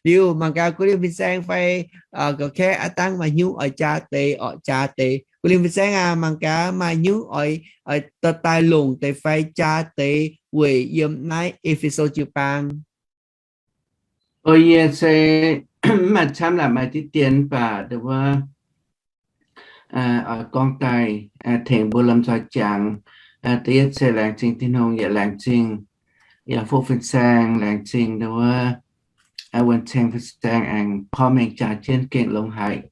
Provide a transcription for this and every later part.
Liuz mangc gaax guv lingh fin-saeng fai ga'kaeqv aav dangv maaih hnyouv oix jaa deix orqc, jaa deix. Guv lingh fin-saeng aac, mangc gaax maaih hnyouv oix, oix dorh daaih longc deix fai jaa deix weic yiem naaiv E^fe^so jiu-baang. O, yie se mv maaih camv, laaix maaih diqv dien mv baac ndo wuov oix gorngv daaih tengx mbuo lomh nzoih jangx. Da'yietv se laengz zingh Tin-Hungh, yaac laengz zingh yaac fuqv fin-saeng, laengz zingh ndo wuov wuonh ceng fin-saeng aengx porv mengh jaa jienv gengh longx haic.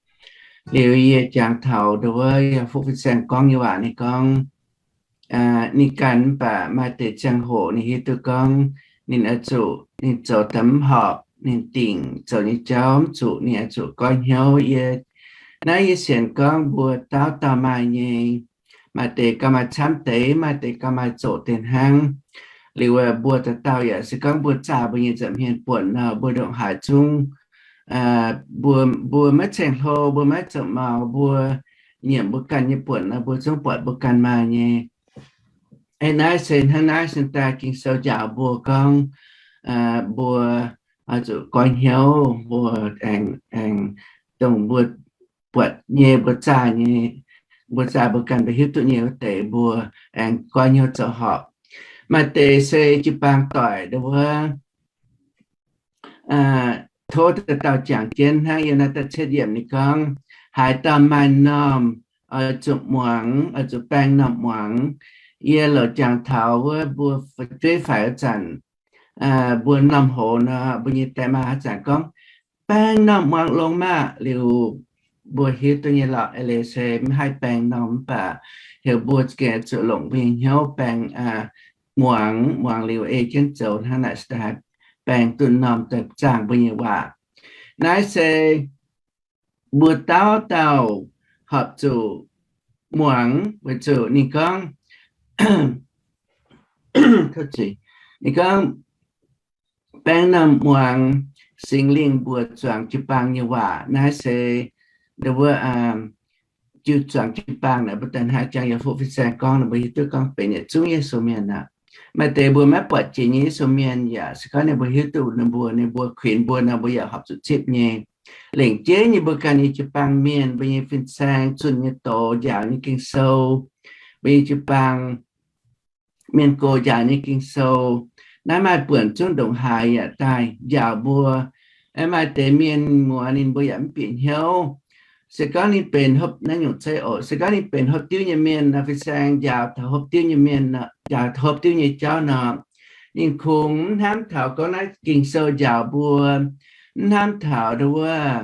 Liuz yie jangx taux ndo wuov yaac fuqv fin-saeng gorngv nyei waac, ninh gorngv ninh ganh mv baac maaih deix ziangh hoc ninh hiuv duqv gorngv ninh oix zuqc, ninh zoux daaih mv horpc, ninh dingc zoux nyei jauv mv zuqc, ninh oix zuqc goiv hnyouv. Yie, naaiv yie sienx gorngv mbuo dauh dauh maaih nyei, maaih deix gauh maaih camv deix, maaih deix gauh maaih zoqc deix hnangv. Liuz mbuo dauh dauh yaac se gorngv mbuo zaah mbuo nyei nza'hmien buonc nor, mbuo ndongc haaix zungv, mbuo, mbuo maiv ceng-hlo, mbuo maiv zoux maux, mbuo nyiemc mbuo ganh nyei buonc nor, mbuo zungv buatc mbuo ganh maaih nyei. Aeqv, naaiv se hnangv naaiv sin daaih Ging-Sou njaaux mbuo gorngv mbuo oix zuqc goiv hnyouv, mbuo aengx, aengx dongh mbuo buatc nyei, mbuo zaah nyei, mbuo zaah mbuo ganh mbuo hiuv duqv nyei wuov deix, mbuo aengx goiv hnyouv zoux horpc. Maaih deix se jiu-baang doic ndo wuov tov dauh dauh jangx jienv hnangv. Yiem naaiv da'cietv yiemc ninh gorngv, haaix dauh maaih m'normh oix zuqc muangx, oix zuqc baeng m'normh muangx. Yie louc jangx taux wuov mbuo fu'jueiv faix wuov zanc, mbuo m'normh hoz nor, mbuo nyei die maa haaix zanc gorngv, baeng m'normh muangx longx maah! Liuz mbuo hiuv duqv nyei lorqc, eix leiz se mv haih baeng m'normh mv baac heuc mbuo gengh zuqc longc mbuo nyei hnyouv baeng, muangx, muangx liuz ei jienv zoux hnangv naaic se daaih haih baeng duqv m'normh daaih zaangh mbuo nyei waac. Naaiv se mbuo dauh dauh horpc zuqc muangx weic zuqc ninh gorngv, ninh gorngv, baeng m'normh muangx Singx Lingh mbuox zuangx jiu-baang nyei waac. Naaiv se ndo wuov jiu zuangx jiu-baang naaic, mbuo daaih hnangv jangx yaac fuqv fin-saeng gorngv, ninh mbuo hiuv duqv gorngv benx yietc zungv Yesu mienh aqv. Maaih deix mbuo maiv buatc jiex nyei Yesu mienh yaac se gorngv ninh mbuo hiuv duqv ninh mbuo, ninh mbuo kuinx mbuo nor, mbuo yaac horpc zuqc zipv nyei. Lengc jeiv nyei mbuo ganh nyei jiu-baang mienh, mbuo nyei fin-saeng zunh nyei doz njaaux nyei Ging-Sou, mbuo nyei jiu-baang mienh gox njaaux nyei Ging-Sou. Naaiv maaih buonc zungv ndongc haaix yaac daaih njaaux mbuo. Aeqv, maaih deix mienh muoz ninh mbuo yaac mv bieqc hnyouv. Se gorngv ninh benx hopv, naaiv nyungc zeiv oc, se gorngv ninh benx hopv diuv nyei mienh nor, fin-saeng njaaux taux hopv diuv nyei mienh, njaaux taux hopv diuv nyei jauv nor, ninh kungx mv hnamv taux gorngv naaiv Ging-Sou njaaux mbuo, mv hnamv taux ndo wuov,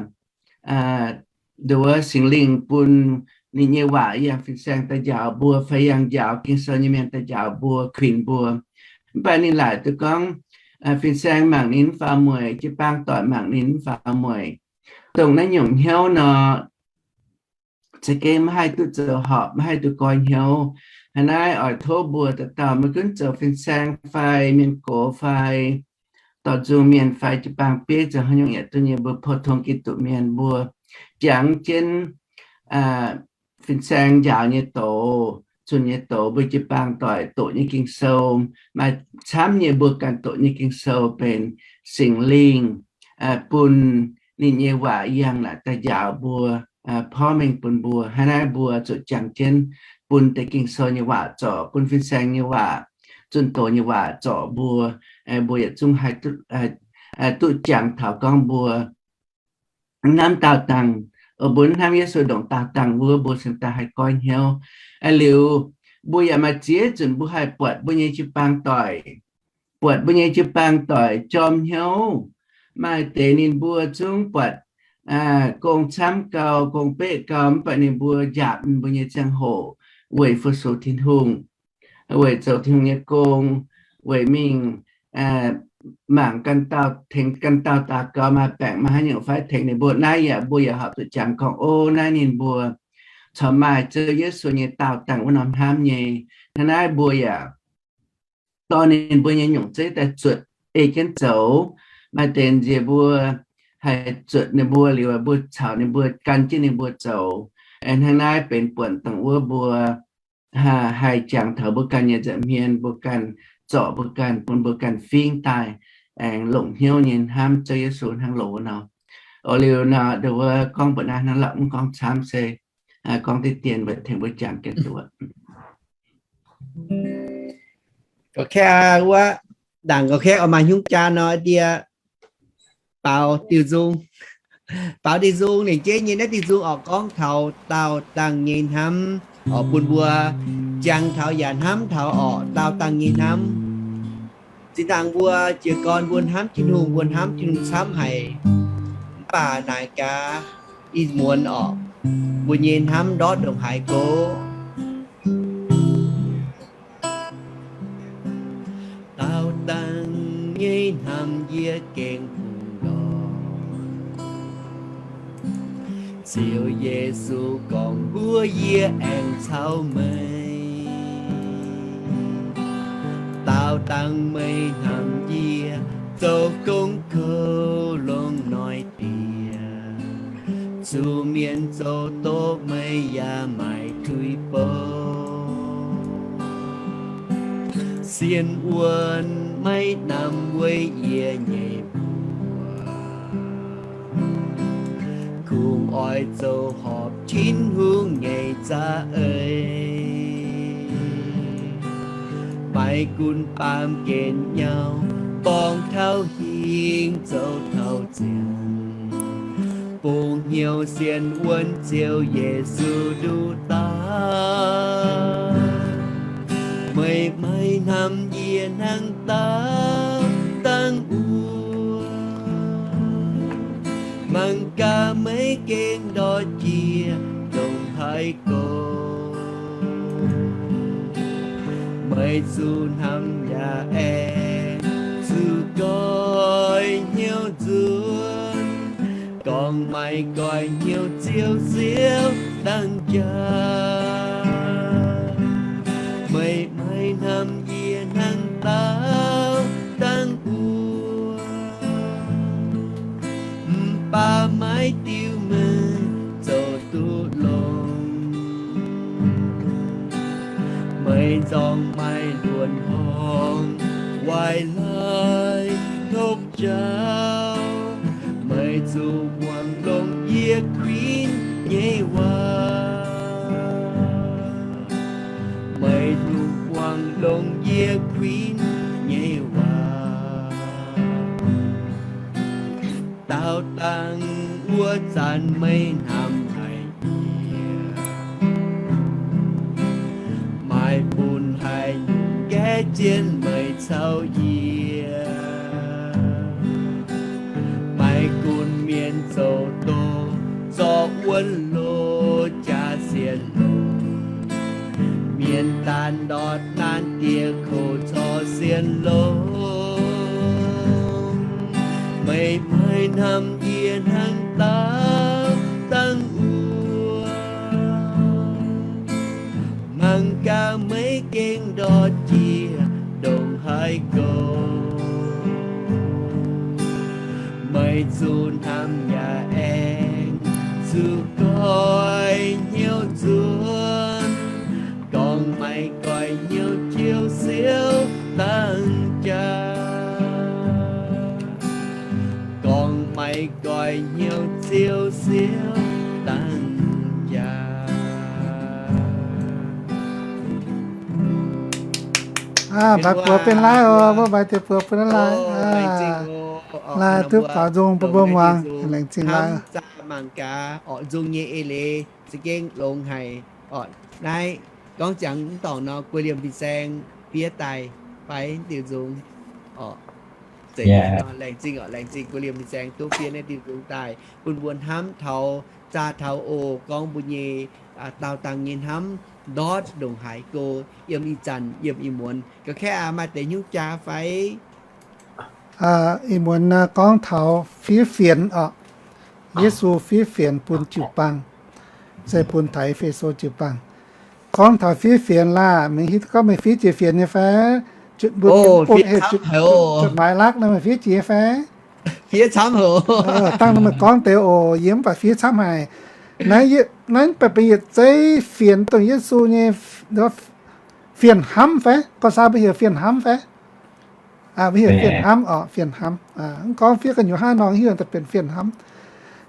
ndo wuov Singx Lingh bun ninh nyei waac yangh fin-saeng daaih njaaux mbuo, fai yangh njaaux Ging-Sou nyei mienh daaih njaaux mbuo, kuinx mbuo. Mv baac ninh laaic duqv gorngv fin-saeng mangc ninh mv faaux mueic, jiu-baang doic mangc ninh mv faaux mueic. Dongh naaiv nyungc hnyouv nor, za'gengh maiv haih duqv zoux horpc, maiv haih duqv goiv hnyouv. Hnangv naaiv oix tov mbuo dauh dauh, maiv gunv zoux fin-saeng fai mienh gox fai dorh nzung mienh fai jiu-baang bieiv, zoux haaix nyungc yaac duqv nyei, mbuo pou-tong Giduc mienh mbuo jangx jienv fin-saeng njaaux nyei doz, zunh nyei doz, mbuo jiu-baang doic doqc nyei Ging-Sou, maaih camv nyei mbuo ganh doqc nyei Ging-Sou benx Singx Lingh bun ninh nyei waac yangh naaic daaih njaaux mbuo, porv mengh bun mbuo. Hnangv naaiv mbuo zuqc jangx jienv bun deix Ging-Sou nyei waac zorc, bun fin-saeng nyei waac, zunh doz nyei waac zorc mbuo, mbuo yietc zungv haih duqv jangx taux gorngv mbuo hnamv daauh dangh, mbuo hnamv Yesu ndongc daauh dangh wuov, mbuo cingx daaih haih goiv hnyouv. Liuz, mbuo yaac maaih ziex nzunc mbuo haih buatc mbuo nyei jiu-baang doic, buatc mbuo nyei jiu-baang doic jorm hnyouv. Maaih deix ninh mbuo zungv buatc gong camv gau, gong beqv gau, mv baac ninh mbuo njaapc ninh mbuo nyei ziangh hoc weic fu-sux Tin-Hungh, weic zoux Tin-Hungh nyei gong, weic mingh mangc ganh dauh, tengx ganh dauh daux gaux, maaih baengc maaih haaix nyungc fai tengx ninh mbuo. Naaiv yaac mbuo yaac horpc zuqc jangx gorngv, o, naaiv ninh mbuo corc maaih Ziouv Yesu nyei daauh dangh wuov norm hnamv nyei. Hnangv naaiv mbuo yaac dorh ninh mbuo nyei nyungc zeiv daaih zuotc ei jienv zoux. Maaih deix nziex mbuo haih zuotc ninh mbuo liuz, mbuo caux ninh mbuo gan jienv ninh mbuo zoux. Hnangv naaiv benx buonc dongh wuov mbuo haih jangx taux mbuo ganh nyei nza'hmien, mbuo ganh zorc mbuo ganh, bun mbuo ganh fingv daaih. aengx longc hnyouv nyei hnamv Ziouv Yesu hnangv loz nor. Oix liuz nor, nduov wuov gorngv mbuoqc naaiv hnangv, la'mv gorngv camv se gorngv diqv dien weic tengx mbuo jangx jienv duqv. Ga'kaeqv wuov, ndaangc ga'kaeqv oix maaih hnyouv jaa nor, die baaux diuh nzung. Baaux diuh nzung lengc jeiv nyei naaiv diuh nzung orqc, gorngv taux daauh dangh nyei hnamv orqc, bun mbuo jangx taux yaac hnamv taux orqc daauh dangh nyei hnamv. Zinh ndaangc mbuo jiez gorn mbuo hnamv Tin-Hungh, mbuo hnamv Tin-Hungh camv haic, mv baac naaic gaax ih muonz orqc, mbuo nyei hnamv ndortv ndongc haaix go. Daauh dangh nyei hnamv yie gengh bungx lorz. Ziouv Yesu gorngv mbuox yie aengx caux meih, daauh dangh meih hnamv yie, zoux gong kouv longc noic diex, zuqc mienh zoux doqc meih yaac maiv tuix bouh. Sienh wuonh maiv namx weic yie nyei mbuox, kungx oix zoux horpc Tin-Hungh nyei za'eix. Maiv gunv baamh gen nyauv borngz taux hingv zoux taux ziangx, bungx hnyouv sienh wuonh Ziouv Yesu nduqc daaih. Meih maiv hnamv yie hnangv daauh dangh wuov, mangc gaax meih gengh ndortv jiex ndongc haaix go. Meih zuqc hnamv yaac aengx zuqc goiv hnyouv nzuonx, gorngv maiv goiv hnyouv Ziouv siouc dangh jaax. Meih maiv hnamv yie hnangv daauh dangh wuov, mv baac maiv diuh mengh zoux duqv longx. Meih nzorng maaih luonx horngh waaic laaih hnopv jauv, meih zuqc muangx longx yie kuinx nyei waac. Meih zuqc muangx longx yie kuinx nyei waac. Daauh dangh wuov zanc meih hnamv haic yie, maaih bun haaix nyungc gaeqv jienv meih caux yie. Maiv gunv mienh zoux doqc zorqv wuonv loz jaax sienh longx, mienh daanh ndortv naanc diex kouv corc sienh longx. Meih maiv hnamv yie hnangv daauh dangh wuov, mangc gaax meih gengh ndortv jiex ndongc haaix go. Meih zuqc hnamv yaac aengx zuqc goiv hnyouv nzuonx, gorngv maiv goiv hnyouv Ziouv siouc dangh jaax. Gorngv maiv goiv hnyouv Ziouv siouc dangh jaax. Aa, mbaix buoz benx laaiv oc. Mbuo mbaix deix buoz benx laaiv. Laaiv duqv baaux nzung bun mbuo muangx. Laengz zingh laaiv. Mangc gaax orqc, nzung nyei eix leiz za'gengh longx haic orqc. Naaiv gorngv ziangx mv dorngc nor, guei liemh fin-saeng fiev daaih fai diuh nzung orqc. Laengz zingh orqc, laengz zingh guei liemh fin-saeng duqv fiev naaiv diuh nzung daaih bun mbuo hnamv taux, zaah taux oc, gorngv mbuo nyei daauh dangh nyei hnamv ndortv ndongc haaix go yiem ih zanc yiem ih muonz. Ga'kaeqv aac, maaih deix hnyouv jaa fai? Ih muonz gorngv taux fiev fienx orqc. Yesu fiev fienx bun jiu-baang, se bun taux E^fe^so jiu-baang. Gorngv taux fiev fienx laah, mingh hiuv duqv gorngv meih fiev jiex fienx nyei fai? Mbuo bun hec jut maaiz lakv nor meih fiev jiex nyei fai? Fiev camv oc. Dangh nor meih gorngv deix oc, yie mv baac fiev camv haic. Naaiv, naaiv mv baac benx yietc zeiv fienx dongh Yesu nyei, fienx hnamv fai? Gorngv saah mbuo heuc fienx hnamv fai? Mbuo heuc fienx hnamv oc, fienx hnamv. Mv gorngv fiev gu'nyuoz hnangv nor, heuc daaih benx fienx hnamv.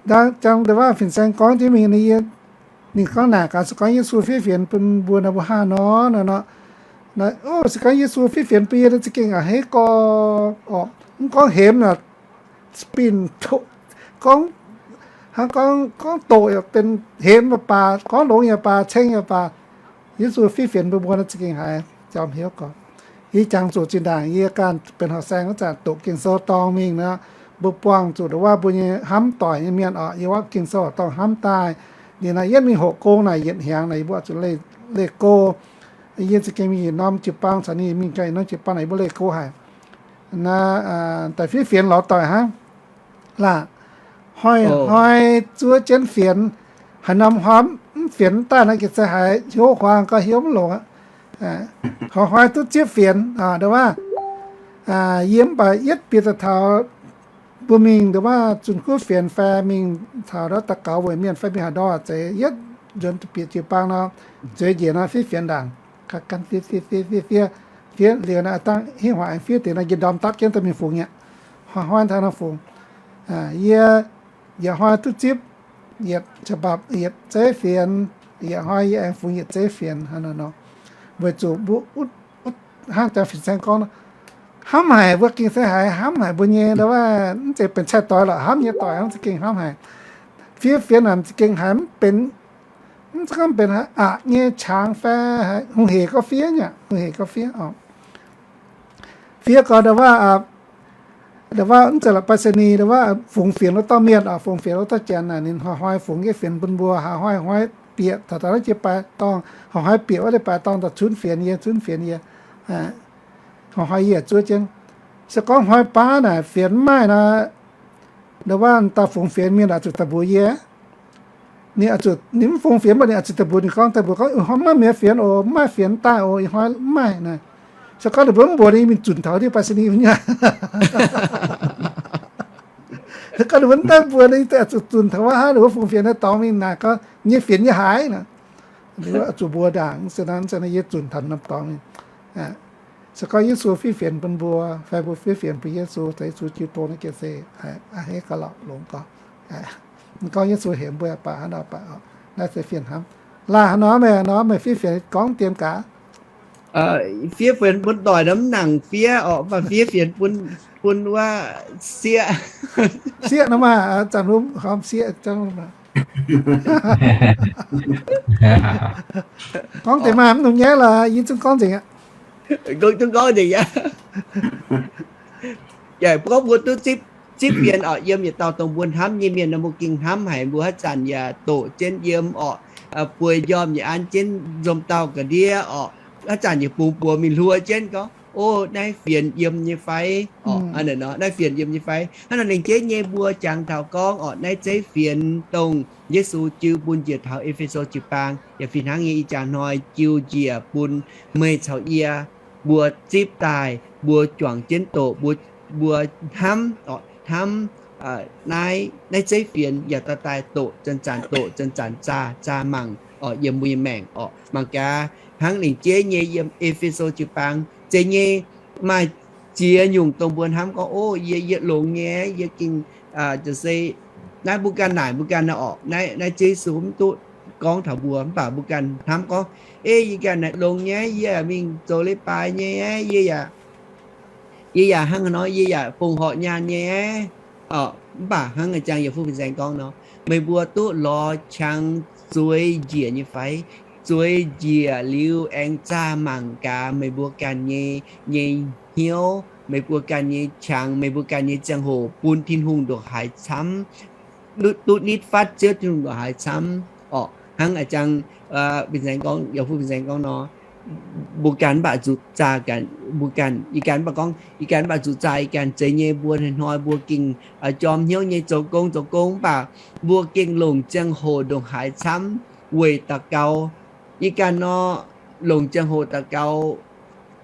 Jangx deix waac fin-saeng gorngv jienv mingh, ninh gorngv naaic gaax, se gorngv Yesu fiev fienx bun mbuo nor, mbuo hnangv nor nor. Se gorngv Yesu fiev fienx bun yie nor, za'gengh a'hneiv gorx oc. Mv gorngv hemx naaic, spin, gorngv, hnangv gorngv, gorngv doqc yaac benx hemx yaac baac, gorngv longx yaac baac, ceng yaac baac, Yesu fiev fienx bun mbuo nor za'gengh haiz jauv hnyouv gorx. Yie jangx zuqc zinh ndaangc yie ganh benx horqc saeng wuov zanc doqc Ging-Sou dorngh mingh nor, mbuo buangh zuqc ndongc wuov mbuo nyei hnamv doic nyei mienh oc, yie wuov Ging-Sou dorngh hnamv daaih. Ninh naaic yietv mingh hoqc gong naaic yietc hnyangx naaic yie mbuo oix zuqc leih, leih go. Yie za'gengh mingh yietc norm jiu-baang caux ninh mingh ganh yietc norm jiu-baang naaic yie mbuo leih go haic. Naaiv daaih fiev fienx lorz doic hnangv. Laah, hnoi-hnoi zuov jienv fienx, haaix norm hnoi mv fienx daaih nor, gengh se haiz hnyouv huaang gauh hnyouv mv longx aqv. Hnoi-hnoi duqv zipv fienx, ndongc wuov, yie mv baac yietv bieqc daaih taux mbuo mingh ndongc wuov zunh kuv fienx fai mingh taux ndau daux gaux weic mienh fai mingh haaix ndau zeiz yietv nzuonx bieqc jiu-baang nor, zueiz njiec nor fiev fienx ndaangc, gan fiev fiev fiev fiev fiev liuz naaiv dangh hingv huaax aengx fiev deix nor, njien-ndorm dapv jienv daaih mingh fungx mi'aqv. Hnoi-hnoi taux nor fungx. Yie yietc hnoi duqv zipv yietc ฉบับ, yietc zeiv fienx, yietc hnoi yie aengx fungx yietc zeiv fienx hnangv nor. Weic zuqc mbuo hnangv jangx fin-saeng gorngv, hnamv haic mbuo gengh se haiz hnamv haic mbuo nyei ndau wuov, mv zeiz benx cai-doix lorqc, hnamv nyei doic hnangv za'gengh hnamv haic. Fiev fienx naaic za'gengh haiz mv benx, mv zeiz gorngv benx aqc nyei qangx fai hungh hec gorngv fiev nyei, hungh hec gorngv fiev oc. Fiev gorngv ndau wuov, ndau wuov mv zeiz la'bai se ni ndau wuov fungx fienx wuov dauh mienh oc, fungx fienx wuov dauh janx naaic ninh hnoi-hnoi fungx yietv fienx bun mbuo, hnoi-hnoi bieqc taux daaih naaiv jiex baaix dorngh, hnoi-hnoi bieqc wuov deix baaix dorngh daaih cunv fienx yie, cunv fienx yie. Hnoi-hnoi yie zuov jienv. Se gorngv hnoi baav naaic fienx mv maaih nor, ndau wuov dauh fungx fienx mienh oix zuqc daaih mbuox yie. Ninh oix zuqc, ninh mv fungx fienx mv baac ninh oix zuqc daaih mbuox, ninh gorngv daaih mbuox gorngv, hnoi mv maaih mienh fienx oc, mv maaih fienx daaih oc, ih hnoi mv maaih naaic. Se gorngv ninh mbuo mv mbuox ninh mingh zunc taux diuh ไปรษณีย์ nyei. Se gorngv ninh mbuo mv daaih mbuox ninh oix zuqc zunc taux wuov hnangv ninh mbuo fungx fienx naaiv dorngx mingh naaic gorngv nyei fienx nyei haaix naaic. Zuqc mbuox ndaangc, se naaiv yie zunc taux norm dorngx mingh. Se gorngv Yesu fiev fienx bun mbuo fai mbuo fiev fienx bun Yesu, caux Yesu jiu tong naaiv gengh se a'hneiv gauh lorqc longx gorx. Gorngv Yesu hemx mbuo baac hnangv nor baac, naaiv se fienx hnamv. Laah haaix nor meih, nor meih fiev fienx gorngv dien gaax. Fiev fienx bun doic nor mv nangc fiev orqc, mv baac fiev fienx bun, bun wuov sieqv. Sieqv nor maah, zanc hlo hormh sieqv. Gorngv deix maah, mv nungx nyaiv lorqc, yie zungv gorngv nzengc aqv. Gorngv zungv gorngv nzengc aqv. Yaac gorngv mbuo duqv zipv, zipv fienx orqc, yiem yietc dauh dongh mbuo hnamv nyei mienh nor, mbuo gengh hnamv haic, mbuo haaix zanc yaac doqc jienv yiem orqc, bueix njormh yaac an jienv nzom dauh ga'ndiev orqc, haaix zanc yaac bungx buoz mingh hluo jienv gorngv, o, naaiv fienx yiem nyei fai? Orqc, naaiv fienx yiem nyei fai? Hnangv nor lengc jeiv nyei mbuo jangx taux gorngv orqc, naaiv zeiv fienx dongh Yesu jiu bun njiec taux E^fe^so jiu-baang, yaac fih hnangv nyei ih jaax hnoi jiu njiec bun meih caux yie, mbuo zipv daaih, mbuo juangc jienv doqc, mbuo, mbuo hnamv, hnamv naaiv, naaiv zeiv fienx yaac daaih daaih doqc, zanc-zanc doqc, zanc-zanc zaah, zaah mangc orqc, yiem mbuo nyei maengc orqc. Mangc gaax, hnangv lengc jeiv nyei yiem E^fe^so jiu-baang, zeiz nyei, maaih ziex nyungc dongh mbuo hnamv gorngv, o, yie, yie longx nyei, yie gengh, se naaiv mbuo ganh naaic mbuo ganh orqc, naaiv, naaiv Yesu mv duqv gorngv taux mbuo, mv baac mbuo ganh hnamv gorngv, ei, yie ganh naaic longx nyei, yie mingh zoux leiz-baaix nyei, yie yaac, yie yaac hnangv nor, yie yaac fongc horc nyaanh nyei. Mv baac hnangv jang yie fu fin-saeng gorngv nor, meih mbuo duqv lorz qangx zueiz njiec nyei fai? Zueiz njiec liuz aengx zaah mangc gaax meih mbuo ganh nyei, nyei hnyouv, meih mbuo ganh nyei qangx, meih mbuo ganh nyei ziangh hoc bun Tin-Hungh ndongc haaix camv, duqv nitv fatv Ziouv Tin-Hungh ndongc haaix camv orqc. Hnangv a'jang fin-saeng gorngv, yaac fu fin-saeng gorngv nor, mbuo ganh mv baac zuqc zaah ganh, mbuo ganh, yie ganh mv baac gorngv, yie ganh mv baac zuqc zaah yie ganh zeiz nyei, mbuo hnoi-hnoi mbuo gengh jorm hnyouv nyei zoux gong zoux gong, mv baac mbuo gengh longc ziangh hoc ndongc haaix camv weic daux gaux. Yie ganh nor, longc ziangh hoc daux gaux,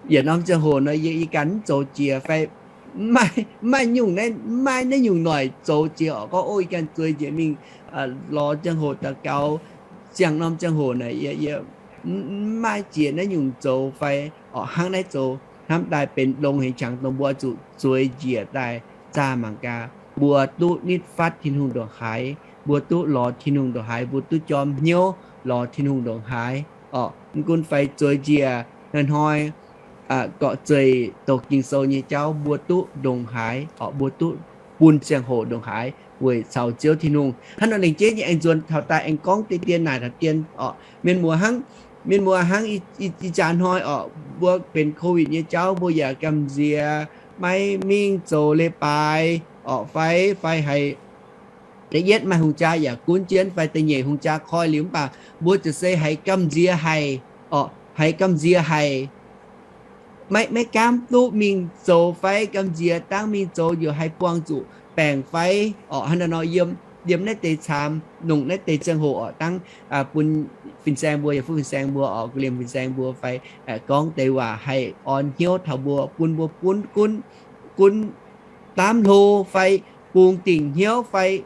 yietc norm ziangh hoc nor yie, yie ganh mv zoux jiex fai mv maaih nyungc, mv maaih naaiv nyungc noic zoux jiex orqc, gorngv, o, yie ganh zueiz njiec mingh lorz ziangh hoc daux gaux, ziangh norm ziangh hoc naaic yie, yie mv maaih jiex naaiv nyungc zoux fai orqc, hnangv naaiv zoux. hnamv daaih benx longx haic qangx dongh mbuo zuqc zueiz njiec daaih zaah mangc gaax, mbuo duqv nitv fatv Tin-Hungh ndongc haaix, mbuo duqv lorz Tin-Hungh ndongc haaix, mbuo duqv jorm hnyouv lorz Tin-Hungh ndongc haaix orqc. Mv gunv fai zueiz njiec hnoi-hnoi gorqv zeic doqc Ging-Sou nyei jauv, mbuo duqv ndongc haaix orqc, mbuo duqv bun ziangh hoc ndongc haaix weic caux Ziouv Tin-Hungh. Hnangv nor lengc jeiv nyei aengx nzuonx taux daaih aengx gorngv deix dien naaic taux dien orqc. Mienh muoz hnangv, mienh muoz hnangv ih jaax hnoi orqc, mbuo benx COVID nyei jauv, mbuo yaac gamh nziex maiv mingh zoux leiz-baaix orqc, fai, fai haiz da'yietv maaih hungh jaa yaac gunv jienv, fai da'nyeic hungh jaa koi liuz, mv baac mbuo ziouc se haiz gamh nziex haic orqc, haiz gamh nziex haic. Maiv, maiv gaamv duqv mingh zoux fai gamh nziex dangv mingh zoux yaac haih buangh zuqc baengc fai orqc. Hnangv nor yiem, yiem naaiv deix caamx longc naaiv deix ziangh hoc orqc, dangv bun fin-saeng mbuo, yaac fuqv fin-saeng mbuo orqc, gu'liemh fin-saeng mbuo fai gorngv deix waac haih orn hnyouv taux mbuo, bun mbuo gunv, gunv, gunv daamv hlo fai bungx dingc hnyouv fai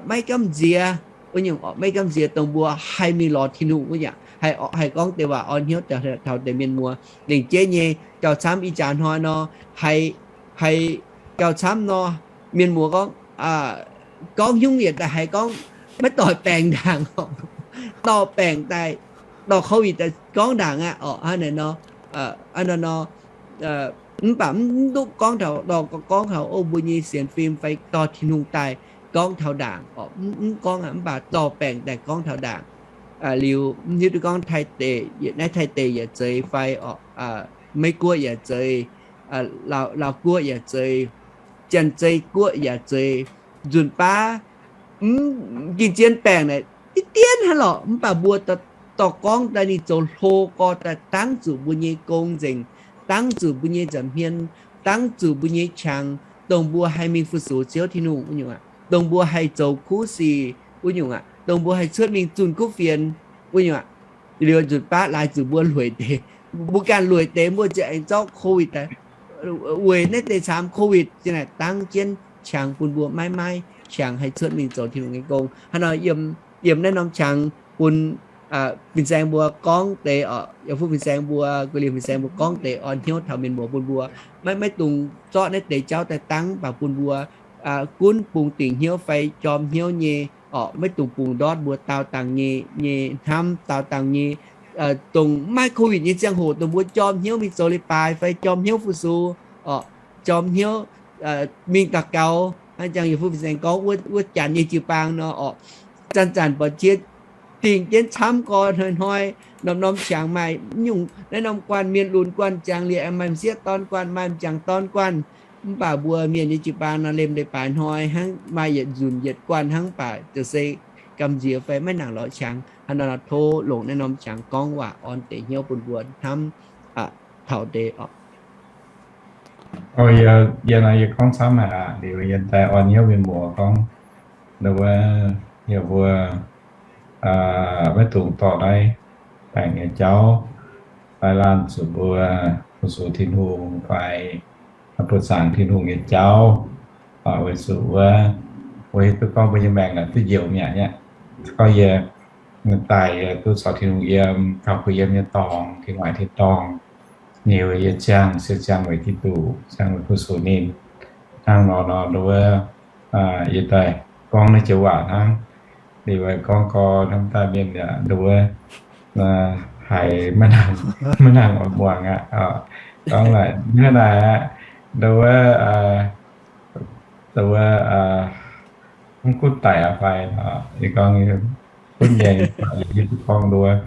maiv gamh nziex wuov nyungc orqc, maiv gamh nziex dongh mbuo haih mingh lorz Tin-Hungh wuov nyungc, haih, haih gorngv deix waac orn hnyouv taux deix mienh muoz. Lengc jeiv nyei gauh camv ih jaax hnoi nor, haih, haih gauh camv nor, mienh muoz gorngv, gorngv nyungc yietc daaih haiz gorngv maiv doic baengc ndaangc, dorh baengc daaih, dorh COVID daaih gorngv ndaangc aqv orqc. Hnangv naaiv nor, hnangv naaiv nor, mv baac mv duqv gorngv taux, dorh gorngv taux o mbuo nyei sienx fim fai dorh Tin-Hungh daaih gorngv taux ndaangc orqc, mv gorngv aqv, mv baac dorh baengc daaih gorngv taux ndaangc. Liuz mv hiuv duqv gorngv Taiv deic, naaiv Taiv deic yaac zeiz fai orqc, Meiv Guoqv yaac zeiz, Laauv Guoqv yaac zeiz, Janx-Zei Guoqv yaac zeiz, nzunc baav mv gengh zien baengc naaic diqv dienv hnangv lorqc, mv baac mbuo dorh gorngv daaih ninh zoux hlo gorx daaih dangv zuqc mbuo nyei gong nzengc, dangv zuqc mbuo nyei nza'hmien, dangv zuqc mbuo nyei qangx, dongh mbuo haih mingh fu-sux Ziouv Tin-Hungh wuov nyungc aqv, dongh mbuo haih zoux kuv sic wuov nyungc aqv, dongh mbuo haih cuotv mingh zunh kuv fienx wuov nyungc aqv. Liuz nzunc baav laaix zuqc mbuo lueic deix, mbuo ganh lueic deix, mbuo ziouc aengx zorqv COVID daaih, weic naaiv deix caamx COVID zinh naaic dangv jienv qangx bun mbuo maiv maaih qangx haih cuotv mingh zoux Tin-Hungh nyei gong. Hnangv nor yiem, yiem naaiv norm qangx bun fin-saeng mbuo gorngv deix orqc, yaac fuqv fin-saeng mbuo, gu'liemh fin-saeng mbuo gorngv deix orn hnyouv taux mienh muoz bun mbuo. Maiv, maiv dungx zorqv naaiv deix jauv daaih dangv, mv baac bun mbuo gunv bungx dingc hnyouv fai jorm hnyouv nyei orqc, maiv dungx bungx ndortv mbuo daauh dangh nyei, nyei hnamv, daauh dangh nyei, dongh maiv COVID nyei ziangh hoc dongh mbuo jorm hnyouv mingh zoux leiz-baaix fai jorm hnyouv fu-sux orqc, jorm hnyouv mingh daux gaux. Hnangv jangx yaac fuqv fin-saeng gorngv wuov, wuov janx nyei jiu-baang nor orqc, zanc-zanc buatc jiex dingc jienv camv gorx hnoi-hnoi, norm-norm qangx maaih nyungc naaiv norm guanh mienh lunx guanh jangx liuz, aengx maaih m'sieqv dorn guanh, maaih m'jangc dorn guanh. Mv baac mbuo mienh nyei jiu-baang nor, liemh leiz-baaix hnoi hnangv, maaih yietc nzunc yietc guanh hnangv, mv baac ziouc se gamh nziex fai maiv nangc lorz qangx. Hnangv nor tov longc naaiv norm qangx gorngv waac orn deix hnyouv bun mbuo hnamv taux deix orqc. Yie nor yie gorngv camv haic aqv. Liuz yie daaih orn hnyouv mienh muoz gorngv, wuov, yie mbuo maiv dungx dorh naaiv baengc nyei jauv daaih laanh zuqc mbuo fu-sux Tin-Hungh fai buoqc zaangc Tin-Hungh nyei jauv. Weic zuqc wuov, mbuo hiuv duqv gorngv mbuo nyei maengc naaic duqv njoux mi'aqv. Gorngv yie daaih yie duqv caux Tin-Hungh yiem, taux kuh yiem nyei dorngx, tin-waaic tin-dorngh, liuz yie ziangh se ziangh weic Giduc, ziangh weic fu-sux ninh. Hnangv nor nor wuov, yie daaih gorngv naaiv joux waac hnangv. Liuz gorngv gorx hnamv daaih mienh yaac wuov, haiz maiv nangc, maiv nangc oix muangx aqv. Gorngv naaic hnangv naaic aqv, wuov, wuov, mv gunv daic aqv fai, yie gorngv gunv nyei, yie gorngv wuov,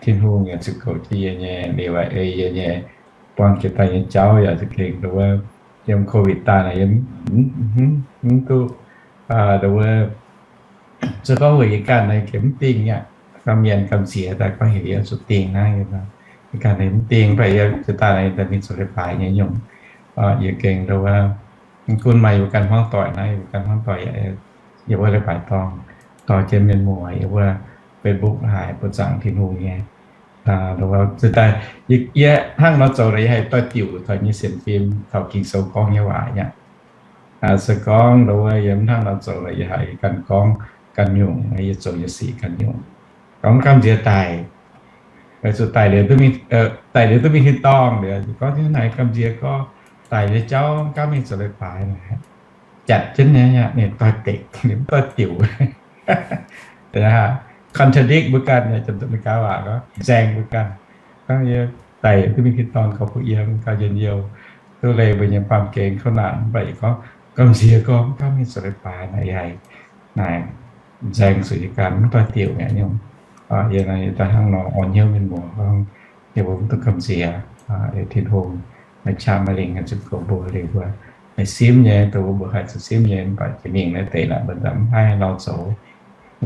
Tin-Hungh yaac zuqc goux jienv yie nyei, liuz ei yie nyei, buangh jiex daaih nyei jauv yaac za'gengh wuov, yiem COVID daaih naaic yie mv duqv, wuov, se gorngv weic yie ganh naaic gengh mv dingh aqv. Gorngv mienh gamh nziex daaih gorngv heuc yie zuqc dingh hnangv, yie ganh naaic mv dingh, mv baac yie jiex daaih naaic daaih mingh zoux leiz-baaix nyei nyungc. Yie gengh wuov, mv gunv maaih yie mbuo ganh hmuangv doic naaiv, yie mbuo ganh hmuangv doic, yie wuov leiz-baaix dorngh, dorh jienv mienh muoz yie wuov Facebook haic buoqc zaangc Tin-Hungh nyei. Daaih yie hnangv nor zoux naaic yie haih doix-diuc taux nyei sienx fim taux Ging-Sou gorngv nyei waac aqv. Se gorngv wuov yie mv hnangv nor zoux naaic yie haiz yie ganh gorngv ganh nyungc, yie zoux nyei sic ganh nyungc. Gorngv gamh nziex daic, Weic zuqc daic liuz duqv mingh, daic liuz duqv mingh tin-dorngh liuz, gorngv jienv naaic gamh nziex gorngv daic nyei jauv gauh mingh zoux leiz-baaix naaic, jatc jienv nyei, ninh doix-dekc, ninh mv doix-diuc. Contradict mbuo ganh nyei, Janx-Meigaa waac gorngv nzaeng mbuo ganh. Gorngv yie daic duqv mingh tin-dorngh gauh kuh yiem, gauh njien-youh, duqv leih mbuo nyei baamh gen kouv naanc, mv baac yie gorngv gamh nziex gorngv gauh mingh zoux leiz-baaix naaic, yie haiz naaic nzaeng zuqc yie ganh, mv doix-diuc mi'aqv nyungc. Yie naaiv daaih hnangv nor orn hnyouv mienh muoz gorngv, yie mbuo mv dungx gamh nziex, Tin-Hungh maaih qaqv maaih lingh haih zuqc goux mbuo liuz mbuo haih simv nyei, dongh mbuo haih zuqc simv nyei, mv baac jiex mingh naaiv deix naaic mbuo mv haih lauh zoux.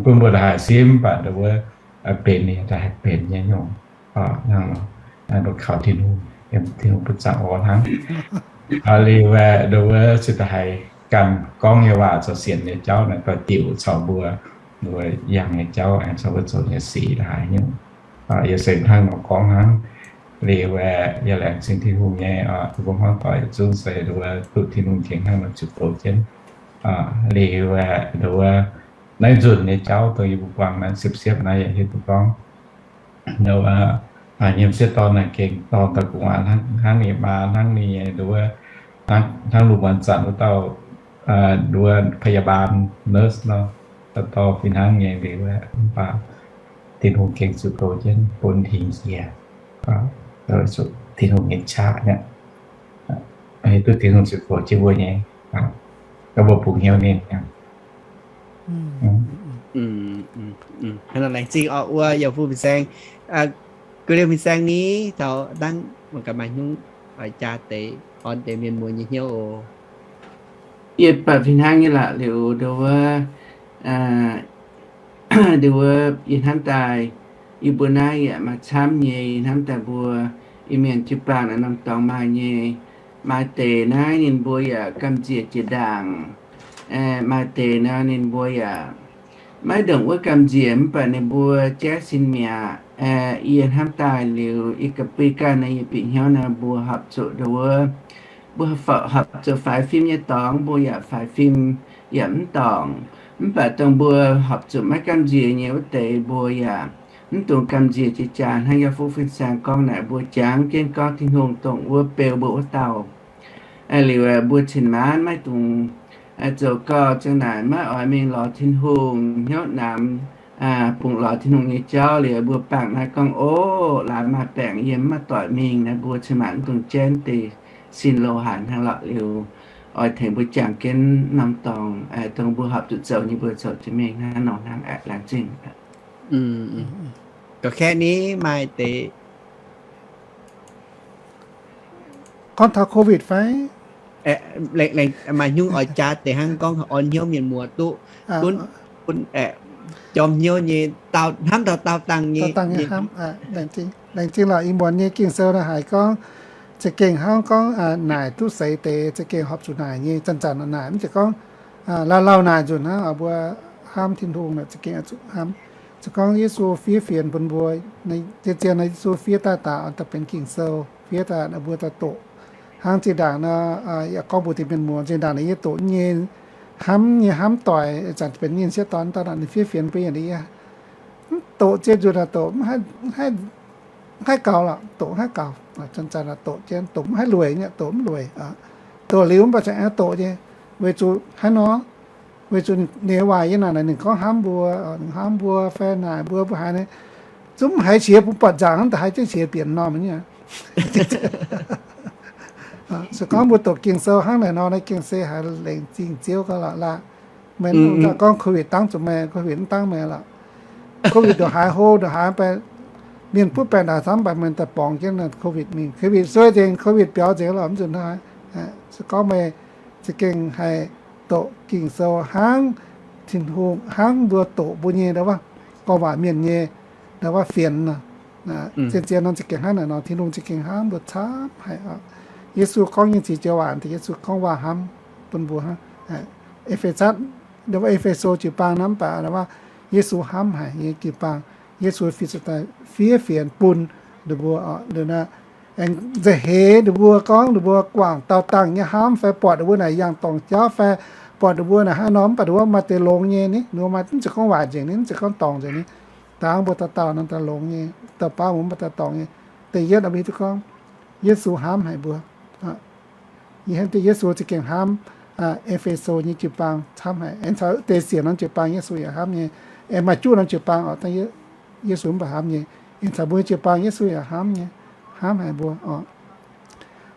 Bun mbuo haih simv, mv baac ndongc wuov benx ninh daaih haih benx nyei nyungc. Hnangv nor, mbuo kaux Tin-Hungh, Tin-Hungh bun zaangc orn hnangv. Liuz aeqv, ndongc wuov se da'haiz ganh gorngv nyei waac caux sienx nyei jauv naaic doix-diuc caux mbuo, mbuo yangh nyei jauv aengx caux mbuo zoux nyei sic da'haiz nyungc. Yie se hnangv nor gorngv hnangv. Liuz aeqv, yie laengz zingh Tin-Hungh nyei, mbuo hnangv doic yietc zungv se ndongc wuov duqv Tin-Hungh tengx hnangv nor ziux goux jienv. Liuz aeqv, ndongc wuov naaiv nzunc nyei jauv dongh yie mbuo buangh naaiv siepv-siepv naaiv yaac hiuv duqv gorngv, ndongc wuov nyiemc sieqv dorn naaic gengh dorh daaih gu'nguaaz hnangv ninh maa, hnangv ninh nyei ndongc wuov, hnangv lungh muonz zanc wuov dauh, ndongc wuov พยาบาล nurse nor, dorh fih hnangv nyei liuz aeqv, mv baac Tin-Hungh gengh zuqc goux jienv bun hingh jiex, zuqc Tin-Hungh nyei qaqv aqv. Hiuv duqv Tin-Hungh zuqc goux jienv mbuo nyei, mbuo bungx hnyouv ninh. Hnangv nor laengz zingh oc wuov yaac fu fin-saeng, gu'liouh fin-saeng ni taux dangv mangc gaax maaih hnyouv oix jaa deix orn deix mienh muoz nyei hnyouv oc. Yie buatc fih hnangv nyei lorqc. Liuz ndongc wuov, ndongc wuov yie hnamv daaih, yie mbuo naaiv yaac maaih camv nyei. Yie hnamv daaih mbuo Iu-Mienh jiu-baang naaiv norm dorngx maaih nyei. Maaih deix naaiv ninh mbuo yaac gamh nziex jiex ndaangc. Maaih deix nor ninh mbuo yaac maiv ndongc wuov gamh nziex, mv baac ninh mbuo jaiv sin mi'aqv. Yie hnamv daaih liuz, yie ga'bui ganh naaiv yie bieqc hnyouv naaiv mbuo horpc zuqc ndongc wuov, mbuo horpc zuqc faix fim nyei dorngx mbuo yaac faix fim, yaac mv dorngc. Mv baac dongh mbuo horpc zuqc maiv gamh nziex nyei wuov deix mbuo yaac mv dungx gamh nziex jiex jaax hnangv yie fu fin-saeng gorngv naaic, mbuo jangx jienv gorngv Tin-Hungh dongh wuov beu mbuo wuov dauh. Liuz mbuo cin-maanv maiv dungx zoux gau ziang naaic maiv oix mingh lorz Tin-Hungh hnyouv namx, bungx lorz Tin-Hungh nyei jauv. Liuz mbuo bangc naaiv gorngv, Ov, laaix maaih baengc yiem maiv doic mingh naaiv, mbuo cin-maanv mv dungx jaiv deix sin loz hanc hnangv lorqc. Liuz oix tengx mbuo jangx jienv norm dorngx dongh mbuo horpc zuqc zoux nyei mbuo zoux jienv mingh hnangv nor hnangv aqv. Laengz zingh. Ga'kengx ni maaih deix gorngv taux COVID fai? Maaih hnyouv oix jaa deix hnangv gorngv orn hnyouv mienh muoz duqv, bun jorm hnyouv nyei, hnamv taux daauh dangh nyei. Laengz zingh lorqc. Ih muonz nyei Ging-Sou naaiv haiz gorngv, za'gengh hnangv gorngv naaic duqv seix deix, za'gengh horpc zuqc naaic nyei, zanc-zanc naaic, mv zeiz gorngv lauh lauh naaic nzunc hnangv. Mbuo hnamv Tin-Hungh naaic za'gengh zuqc hnamv. Se gorngv Yesu fiev fienx bun mbuo, zien-zien nor Yesu fiev daaih daaih daaih benx Ging-Sou, fiev daaih mbuo daaih doqc. Hnangv zinh ndaangc nor, yaac gorngv mbuox deix mienh muoz, zinh ndaangc naaiv yie doqc nyei, hnamv nyei hnamv doic, zanc benx nyei sieqv dorn daaih nor, ninh fiev fienx bun yie, mv doqc zien nzunc naaic doqc mv haih gaux lorqc, doqc mv haih gaux. Zanc-zanc doqc jienv doqc mv haih lueic nyei, doqc mv lueic. Doqc liuz mv baac za'gengh doqc nyei, weic zuqc haaix nor, weic zuqc ninh waaic yie naaic, ninh gorngv hnamv mbuo, ninh hnamv mbuo fai naaic mbuo mbuo haaix nyungc, zungv mv haiz qiex bun buatc nzaangc hnangv da'haiz jienv qiex bieqc m'normh nyei. Se gorngv mbuo doqc Ging-Sou hnangv naaic nor, naaiv gengh se haiz laengz zingh Ziouv gau lorqc laah. Maiv dungx gorngv COVID dangv zuqc meih, COVID mv dangv meih lorqc. COVID ndongc haaix hlo ndongc haaix, mienh butv baengc naaic camv, mv baac meih daaih borngz jienv COVID mingh, COVID suei nzengc, COVID biaux nzengc lorqc, mv zuqc hnangv. Se gorngv meih za'gengh haih doqc Ging-Sou hnangv Tin-Hungh, hnangv mbuo doqc mbuo nyei ndau wuov gorngv waac mienh nyei ndau wuov fienx nor, zien-zien nor za'gengh hnangv naaic nor, Tin-Hungh za'gengh hnamv mbuo camv haic. Yesu gorngv nyei ziex joux waac, Yesu gorngv waac hnamv bun mbuo hnangv. E^fe^satv, E^fe^so jiu-baang nor mv baac ndau wuov Yesu hnamv haic nyei jiu-baang. Yesu fiev daaih fiev fienx bun ninh mbuo, aengx nza'heix ninh mbuo gorngv ninh mbuo guangc daauh dangh nyei hnamv fai buatc ninh mbuo naaic yangh dorngc jauv fai buatc ninh mbuo naaic hnangv nor, mv baac ninh mbuo maaih deix longx nyei ni, ninh mbuo maaih mv zeiz gorngv waaic nzengc ni, mv zeiz gorngv dorngc nzengc ni. dangv mbuo dauh dauh nor daaih longx nyei, dauh baav mbuo mv baac daaih dorngc nyei. Da'yietv mbuo hiuv duqv gorngv Yesu hnamv haic mbuo. Yie hnamv deix Yesu za'gengh hnamv E^fe^so nyei jiu-baang camv haic. Aengx caux deix siec norm jiu-baang Yesu yaac hnamv nyei. Aengx maaih juqv norm jiu-baang oc, Yesu mv baac hnamv nyei. Aengx caux mbuo nyei jiu-baang Yesu yaac hnamv nyei, hnamv haic mbuo oc.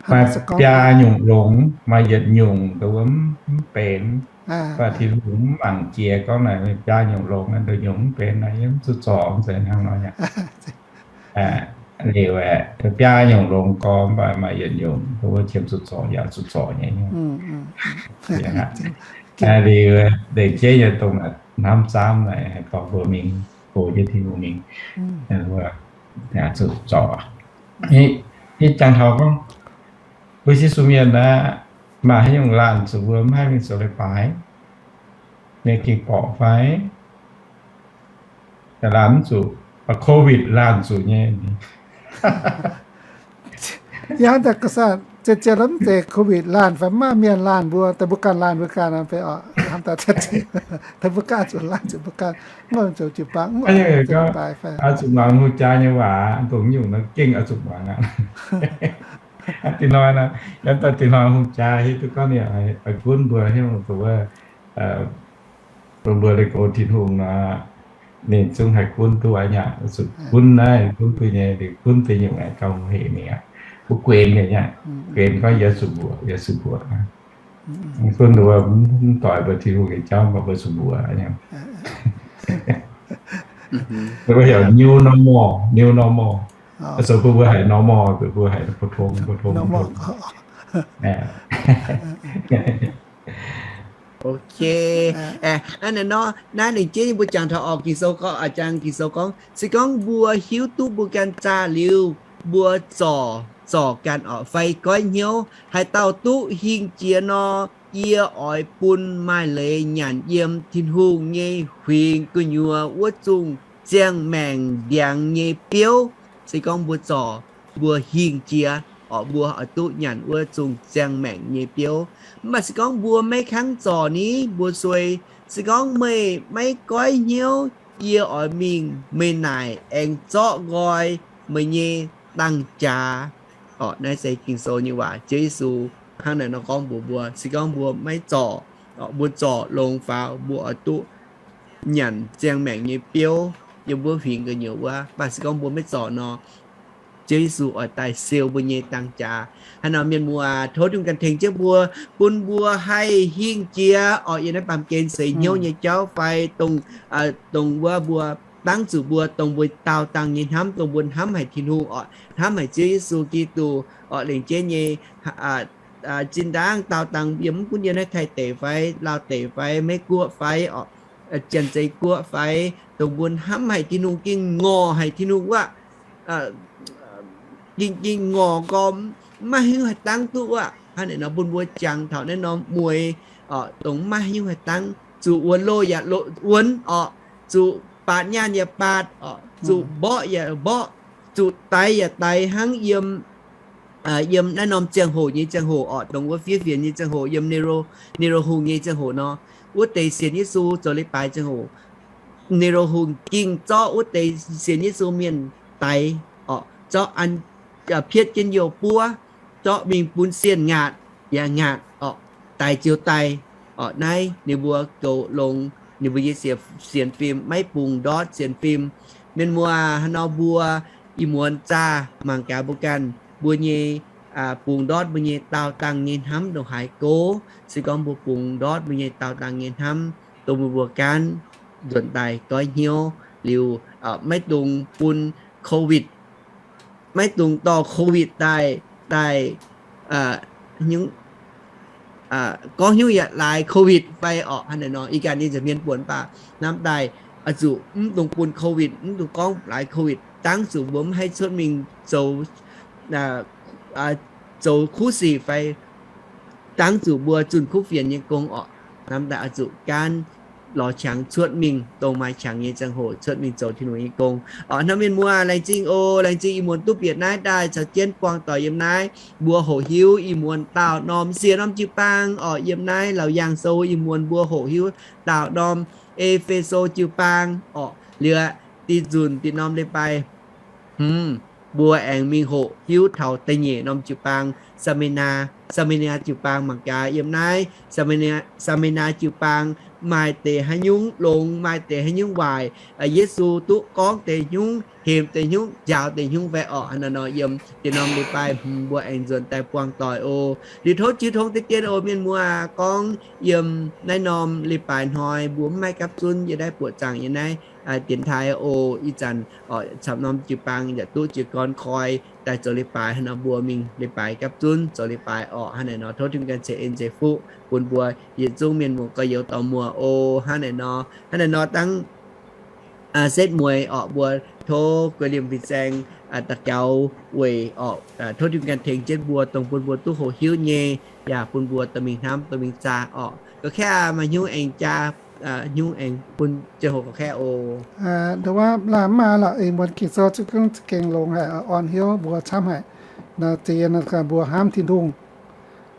Maaih biaa nyungc longx, maaih yietc nyungc dongh wuov mv benx, mv baac Tin-Hungh mv mangc jiex gorngv naaic biaa nyungc longx, dongh nyungc mv benx naaic yiem zuqc zorc nzengc hnangv nor aqv. Liuz aeqv, biaa nyungc longx gorx, mv baac maaih yietc nyungc dongh wuov qiemx zuqc zorc yaac zuqc zorc nyei. Liuz, deix jeiv nyei dongh naaic hnamv zaamv naaic haih dorh mbuo mingh, go jienv Tin-Hungh mingh, zuqc zorc. Ih jangx taux gorngv, mbuo Yesu mienh aeqv, maaih haaix nyungc laanh zuqc mbuo mv haih mingh zoux leiz-baaix, mienh gengh borqc fai? Laanh mv zuqc, Covid laanh zuqc nyei. Yie hnamv daaih ga'sanh, zien-zien mv zeiz Covid laanh fai mv maaih mienh laanh mbuo, daaih mbuo ganh laanh mbuo ganh fai oc, hnamv daaih, daaih mbuo ganh zuqc laanh zuqc mbuo ganh, mv zoux jiu-baang, mv zuqc muangx hungh jaa nyei waac, dongh nyungc nor gengh oix zuqc muangx aqv. Hnangv deix hnoi nor, yiem daaih deix hnoi hungh jaa hiuv duqv gorngv ninh oix gunv mbuo hiuv duqv wuov, bun mbuo leih go Tin-Hungh nor, ninh zungv haih gunv duqv aqv nyei. Zuqc gunv naaiv, gunv duqv nyei, ninh gunv deix nyungc aengx gauh hec mingh aqv. Mbuo guenx nyei aqv, guenx gorngv yaac zuqc mbuoqc, yaac zuqc mbuoqc. Gunv duqv mv doix mbuo Tin-Hungh nyei jauv, mv baac mbuo zuqc mbuoqc aqv nyei. Mbuo heuc new normal, new normal. Zoux bun mbuo haiz normal, bun mbuo haiz 普通, 普通, 普通. Ok. Naaiv nor, naaiv lengc jeiv nyei mbuo jangx taux oc, Ging-Sou gorngv, jangx Ging-Sou gorngv, se gorngv mbuo hiuv duqv mbuo ganh zaah liuz, mbuo zorc, zorc ganh oc, fai goiv hnyouv, haaix dauh duqv hingh jiex nor, yie oix bun maaih leiz nyanc yiem Tin-Hungh nyei huingx gu'nyuoz wuov zungh ziangh maengc ndiangx nyei biouv. Se gorngv mbuo zorc, mbuo hingh jiex, oc, mbuo oix duqv nyanc wuov zungh ziangh maengc nyei biouv. Mv baac se gorngv mbuo maiv kangv zorc ni, mbuo suei, se gorngv meih maiv goiv hnyouv, yie oix mingh meih naaic aengx zorqv nqoi meih nyei dang jaax. Oc, naaiv se Ging-Sou nyei waac. Ziouv Yesu hnangv naaic nor gorngv mbuox mbuo, se gorngv mbuo maiv zorc, mbuo zorc longx faaux, mbuo oix duqv nyanc ziangh maengc nyei biouv yiem wuov huingx gu'nyuoz wuov. Mv baac se gorngv mbuo maiv zorc nor, Ziouv Yesu oix daaih siou mbuo nyei dang jaax. Haaix nor mienh muoz, tov Tin-Hungh ganh tengx jienv mbuo, bun mbuo haih hingh jiex oc, yiem naaiv baamh gen seix hnyouv nyei jauv fai dongh, dongh wuov mbuo dangv zuqc mbuo, dongh mbuo daauh dangh nyei hnamv, dongh mbuo hnamv haic Tin-Hungh oc, hnamv haic Ziouv Yesu Giduc oc, lengc jeiv nyei zinh ndaangv daauh dangh yiem mv gunv yiem naaiv Taiv deic fai Laauh deic fai Meiv Guoqv fai oc, Janx-Zei Guoqv fai, dongh mbuo hnamv haic Tin-Hungh, ging ngorc haic Tin-Hungh wuov, ging, ging ngorc gormx, mv maaih haaix nyungc haih dangv duqv wuov. Hnangv naaic nor bun mbuo jangx taux naaiv norm mueiz, dongh mv maaih haaix nyungc haih dangv, zuqc wuonx loh yaac wuonx oc, zuqc baatc nyaanh yaac baatc oc, zuqc mborqv yaac mborqv, zuqc daix yaac daix hnangv yiem, yiem naaiv norm ziangh hoc nyei ziangh hoc oc, dongh wuov fiev fienx nyei ziangh hoc, yiem Nero, Nero hungh nyei ziangh hoc nor, wuov deix sienx Yesu zoux leiz-baaix ziangh hoc, Nero hungh ging zorqv wuov deix sienx Yesu mienh daix oc, zorqv an, pietv jienv youh buov, zorqv mingh bun sienh ngaatc yaac ngaatc oc, daix ziouc daix oc. Naaiv ninh mbuo goux longx ninh mbuo nyei sienx fim, maiv bungx ndortv sienx fim. Mienh muoz, haaix nor mbuo ih muonz zaah mangc gaax mbuo ganh, mbuo nyei bungx ndortv mbuo nyei daauh dangh nyei hnamv ndongc haaix go. Se gorngv mbuo bungx ndortv mbuo nyei daauh dangh nyei hnamv, dongh mbuo mbuo gaanv nzuonx daaih goiv hnyouv liuz, maiv dungx bun COVID, maiv dungx dorh COVID daaih, daaih gorngv hnyouv yaac laaix COVID fai oc. Hnangv naaic nor, ih ganh nyei nza'hmien buonc mv baac hnamv daaih oix zuqc mv dungx bun COVID, mv dungx gorngv laaix COVID, dangv zuqc mbuo mv haih cuotv mingh zoux, zoux kuv sic fai dangv zuqc mbuo zunh kuv fienx nyei gong oc. Hnamv daaih oix zuqc gaanv lorz qangx cuotv mingh, dongh maaih qangx nyei ziangh hoc cuotv mingh zoux Tin-Hungh nyei gong oc. Hnamv mienh muoz, laengz zingh oc. Laengz zingh ih muonz duqv bieqc naaiv daaih caux jienv buangh doic yiem naaiv. Mbuo hoqc hiuv ih muonz daauh norm, siec norm jiu-baang oc. Yiem naaiv Laauc Yaangh Sou ih muonz mbuo hoqc hiuv daauh norm E^fe^so jiu-baang oc. Liuz aqv, ih nzunc dinh norm leiz-baaix hmz, mbuo aengx mingh hoqc hiuv taux da'nyeic norm jiu-baang, Samina, Samina jiu-baang mangc gaax yiem naaiv Samina jiu-baang maaih deix haaix nyungc longx, maaih deix haaix nyungc waaic, Yesu duqv gorngv deix nyungc, hemx deix nyungc, njaaux deix nyungc fai orqc. Hnangv naaiv nor yiem dinh norm leiz-baaix hmz mbuo aengx nzuonx daaih buangh doic oc. Liuz tov jiu tong deix dien oc mienh muoz, gorngv yiem naaiv norm leiz-baaix hnoi mbuo mv maaih gapv zunv yie naaiv buoqc zaangc yie naaiv dienx taaih oc. Ih zanc orqc camv norm jiu-baang yaac duqv jiez gorn koi daaih zoux leiz-baaix, hnangv nor mbuo mingh leiz-baaix gapv zunv zoux leiz-baaix orqc. Hnangv naaic nor tov Tin-Hungh ganh ceix en ceix fuqv bun mbuo yietc zungv mienh muoz gorx-youz dorh muoz oc. Hnangv naaic nor, hnangv naaic nor dangv setv mueiz orqc mbuo tov guei liemh fin-saeng daux gaux weic orqc, tov Tin-Hungh ganh tengx jienv mbuo dongh bun mbuo duqv hoqc hiuv nyei, yaac bun mbuo dorh mingh hnamv dorh mingh zaah orqc. Ga'kaeqv maaih hnyouv aengx jaa, hnyouv aengx bun ziangh hoc ga'kaeqv oc. Nduov waac laanh mv maaih lorqc, ih muonz Ging-Sou za'gengh longx haic, orn hnyouv mbuo camv haic. Nor ziex yie mbuo hnamv Tin-Hungh,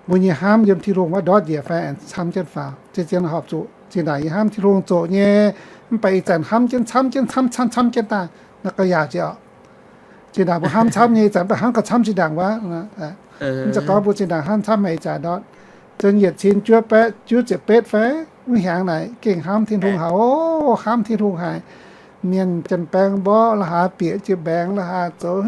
mbuo nyei hnamv yiem Tin-Hungh wuov ndortv njiec fai aengx camv jienv faaux. Zien-zien horpc zuqc zinh ndaangc yie hnamv Tin-Hungh zoqc nyei, mv baac ih zanc hnamv jienv camv jienv camv camv camv jienv daaih, naaiv gauh yaauc jiex oc. Zinh ndaangc mbuo hnamv camv nyei, ih zanc mv baac hnamv gauh camv zinh ndaangc wuov. Mv zeiz gorngv mbuo zinh ndaangc hnamv camv haic ih zanc ndortv. Zon yietc cin juov baeqv juov ziepc betv fai mv hiaangx naaic gengh hnamv Tin-Hungh haic oc, hnamv Tin-Hungh haic. Mienh janx-baeng mborqv la'haaix, bieqc jienv mbaengx la'haaix, zoux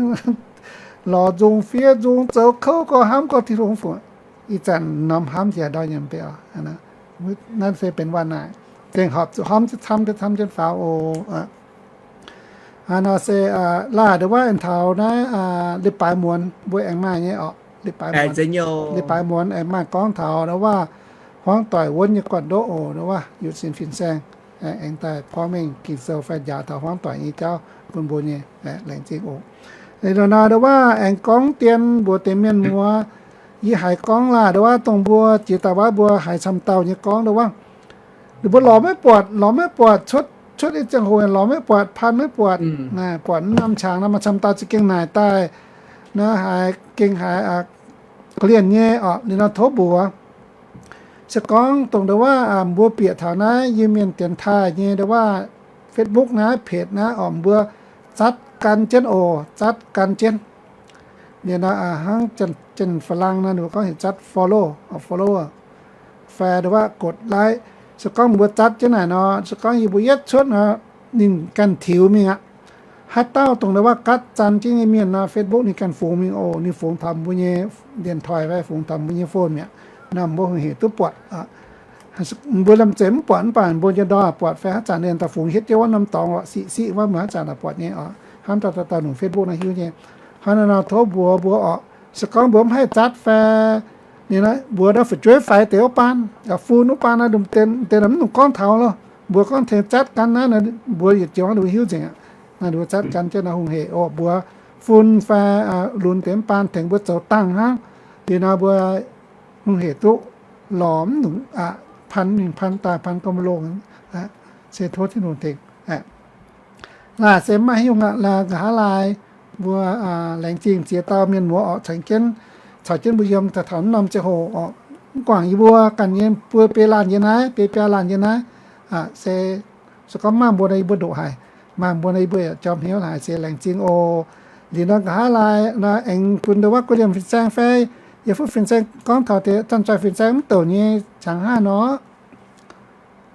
lorz nzung fiev nzung, zoux kouv gorx hnamv gorx Tin-Hungh fungc. Ih zanc norm hnamv njiec ndortv nyei mv baac oc, naaiv se benx waac naaic. Gengh horpc zuqc hnamv camv camv jienv faaux oc. Hnangv nor se laanh nduov waac aengx taux naaiv leiz-baaix muonz mbuo aengx maaih nyei orqc. Leiz-baaix muonz aengx maaih gorngv taux nduov waac hmuangv doic wuonv nyei guanh ndoqv oc. Nduov waac yietc cin fin-saeng aengx daaih porv mengh Ging-Sou fai njaaux taux hmuangv doic nyei jauv bun mbuo nyei, laengz zingh oc. Liuz nor nduov waac aengx gorngv dien mbuox deix mienh muoz, yie haiz gorngv laanh nduov waac dongh mbuo jiex daaih waac mbuo haiz camv dauh nyei gorngv nduov waac, ninh mbuo lorz maiv buatc, lorz maiv buatc, cuotv, cuotv i ziangh hoc lorz maiv buatc, pan maiv buatc. Buatc mv norm qangx nor maaih camv dauh za'gengh naaic daaih, naaiv haiz gengh haiz korv-lienh nyei orqc. Liuz nor tov mbuox, se gorngv dongh nduov waac mbuo bieqc taux naaiv Iu-Mienh dienx taaih nyei nduov waac Facebook naaiv, page naaiv orqc, mbuo zatv gan jienv oc, zatv gan jienv. Liuz nor hnangv janx-fa'langh nor ninh mbuo gorngv heuc zatv follow, follow, fai nduov waac กดไลค์. Se gorngv mbuo zatv jienv naaic nor, se gorngv yie mbuo yietv cuotv nor, ninh ganh tiux mingh aqv. Haaix dauh dongh nduov waac gatv zan jienv nyei mienh nor, Facebook ninh ganh fungx mingh oc. Ninh fungx taux mbuo nyei điện thoại fai fungx taux mbuo nyei phone mi'aqv. Nor mbuo hungh hec duqv buatc. Mbuo liemh zeih mv buatc mv baac mbuo njien-ndorm buatc fai haaix zanc ninh daaih fungx hietv jienv wuov norm dorngx lorqc, siqv siqv wuov, mbuo haaix zanc daaih buatc nyei oc. Hnamv dauh dauh dauh nyungc Facebook naaiv hiuv nyei. Hnangv naaiv nor tov mbuox mbuo oc, se gorngv mbuo mv haih zatv fai ninh mbuox nor fu'jueiv faix deix wuov baan, fun wuov baan naaiv, deix mv dungx gorngv taux loh. Mbuo gorngv tengx zatv gan naaiv, mbuo yietc joux ninh mbuo hiuv nzengc aqv. Naaiv ninh mbuo zatv gan jienv nor hungh hec oc, mbuox fun fai lunx deix mv baan tengx mbuo zoux dangh hnangv. Liuz nor mbuo hungh hec duqv lorz mv nyungc, pan mingh pan daaih, pan gorngv mbuo longx, se tov Tin-Hungh tengx. Laanh se mv maaih haaix nyungc aqv, laanh nqa'haav laai. Mbuo laengz zingh ziex dauh mienh muoz orqc, caux jienv, caux jienv mbuo yiem daaih taux mv norm ziangh hoc orqc. Mv guangc yie mbuo ganh nyei, mbuo biei laanh yiem naaiv, biei biaa laanh yiem naaiv, se, se gorngv mv maaih mbuo nor yie mbuo ndoqc haic. Maaih mbuo nor yie mbuo yaac jorm hnyouv haic, se laengz zingh oc. Liuz nor nqa'haav laai nor aengx bun nduov waac guei liemh fin-saeng fai, yie fuqv fin-saeng gorngv taux deix zanc-zoih fin-saeng mv douc nyei qangx hnangv nor,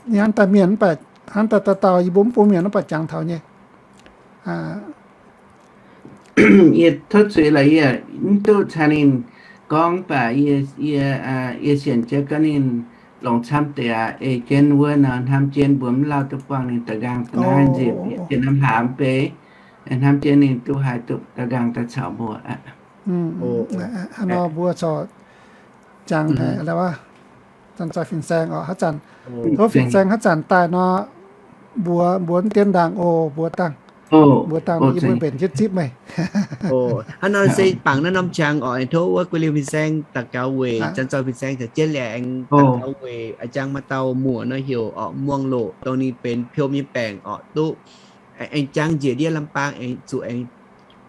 hnamv daaih mienh mv baac, hnamv daaih dauh dauh yie mbuo mv bun mienh mv baac jangx taux nyei. Yie tov zuiz lorqc, yie mv duqv caux ninh gorngv, mv baac yie, yie sienx jienv gorngv ninh longc camv deix aqv. Ei jienv wuov nor hnamv jienv mbuo mv lauh duqv buangh ninh da'nqaang da'naaiv nzipc, yie hnamv hlaax mv bei, hnamv jienv ninh duqv haih duqv da'nqaang daaih caux mbuo. Hnangv nor mbuo corc jangx haic, zanc-zoih fin-saeng oc, haaix zanc, tov fin-saeng haaix zanc daaih nor, mbuox, mbuox dien ndaangc oc, mbuox dangh, mbuox dangh, yie mbuo mbenc jienv zipv meih. Hnangv nor se bangc naaiv norm qangx oc, aengx tov wuov guei liemh fin-saeng daux gaux weic zanc-zoih fin-saeng caux jienv liuz aengx daux gaux weic a'jang maaih dauh muoc nor heuc orqc Muangh Loqc, dongh ninh benx piom nyei baengc orqc, duqv aengx jangx njiec ndiev lamh baang aengx zuqc aengx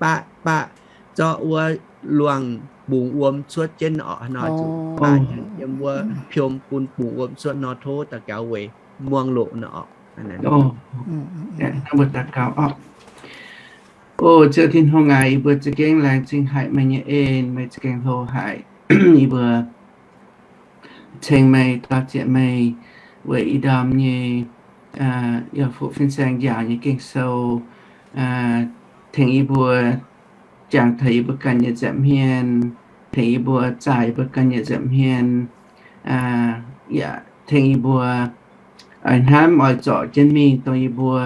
baqv, baqv zorqv wuov luangh mbungx wuom cuotv jienv orqc, hnoi zuqc baqv yiem wuov piom bun mbungx wuom cuotv nor, tov daux gaux weic Muangh Loqc nor orqc. Mbuo daux gaux oc. O Ziouv Tin-Hungh aac, yie mbuo za'gengh laengz zingh haic meih nyei en, meih za'gengh hlo haic. Yie mbuo ceng meih, dau zieqc meih weic ih ndorm nyei yaac fuqv fin-saeng njaaux nyei Ging-Sou, tengx yie mbuo jangx taux yie mbuo ganh nyei nza'hmien, tengx yie mbuo zaah yie mbuo ganh nyei nza'hmien, yaac tengx yie mbuo oix hnamv oix zorc jienv mingh dongh yie mbuo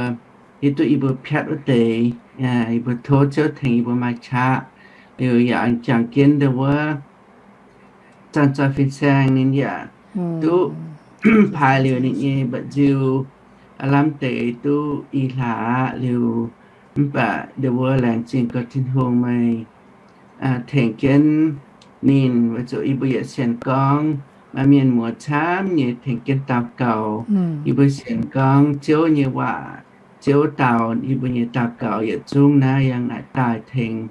hiuv duqv yie mbuo piatv wuov deix. Yie mbuo tov Ziouv tengx yie mbuo maaih qaqv, liuz yaac jangx jienv ndau wuov zanc-zoih fin-saeng ninh yaac duqv paaix liuz ninh nyei mba'nziu, aav lamh deix duqv i hlaax aqv. Liuz mv baac ndau wuov laengz zingh gaax Tin-Hungh meih tengx jienv ninh, weic zuqc yie mbuo yietc sienx gorngv maaih mienh muoz camv nyei tengx jienv daux gaux. Yie mbuo sienx gorngv Ziouv nyei waac, Ziouv dau yie mbuo nyei daux gaux yietc zungv naaiv yangh naaic daaih tengx